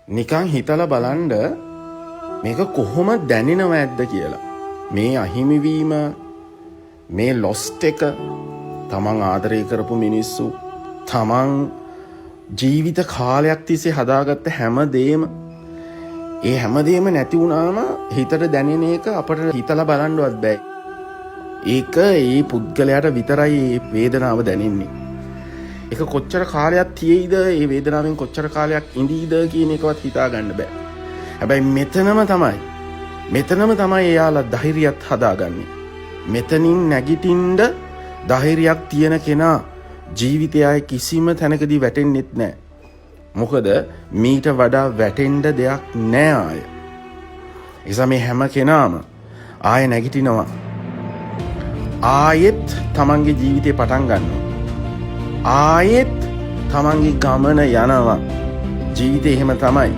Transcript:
නිකන් හිතලා බලන්න මේක කොහොම දැනෙනව ඇද්ද කියලා. මේ අහිමිවීම, මේ ලොස්ට් එක, තමන් ආදරය කරපු මිනිස්සු, තමන් ජීවිත කාලයක් තිස්සේ හදාගත්ත හැම දේම, ඒ හැමදේම නැති වුණාම හිතට දැනෙන එක අපට හිතලා බලන්නවත් බෑ. ඒක ඒ පුද්ගලයාට විතරයි ඒ වේදනාව දැනෙන්නේ. ඒක කොච්චර කාලයක් තියෙයිද, ඒ වේදනාවෙන් කොච්චර කාලයක් ඉඳීද කියන එකවත් හිතා ගන්න බෑ. හැබැයි මෙතනම තමයි එයාලා ධෛර්යයත් හදාගන්නේ. මෙතනින් නැගිටින්න ධෛර්යයක් තියෙන කෙනා ජීවිතය ආයේ කිසිම තැනකදී වැටෙන්නෙත් නෑ. මොකද මීට වඩා වැටෙන්න දෙයක් නෑ ආය. ඒ නිසා මේ හැම කෙනාම ආය නැගිටිනවා. ආයෙත් තමන්ගේ ජීවිතේ පටන් ගන්නවා. ආයෙත් තමන්ගේ ගමන යනවා. ජීවිතේ එහෙම තමයි.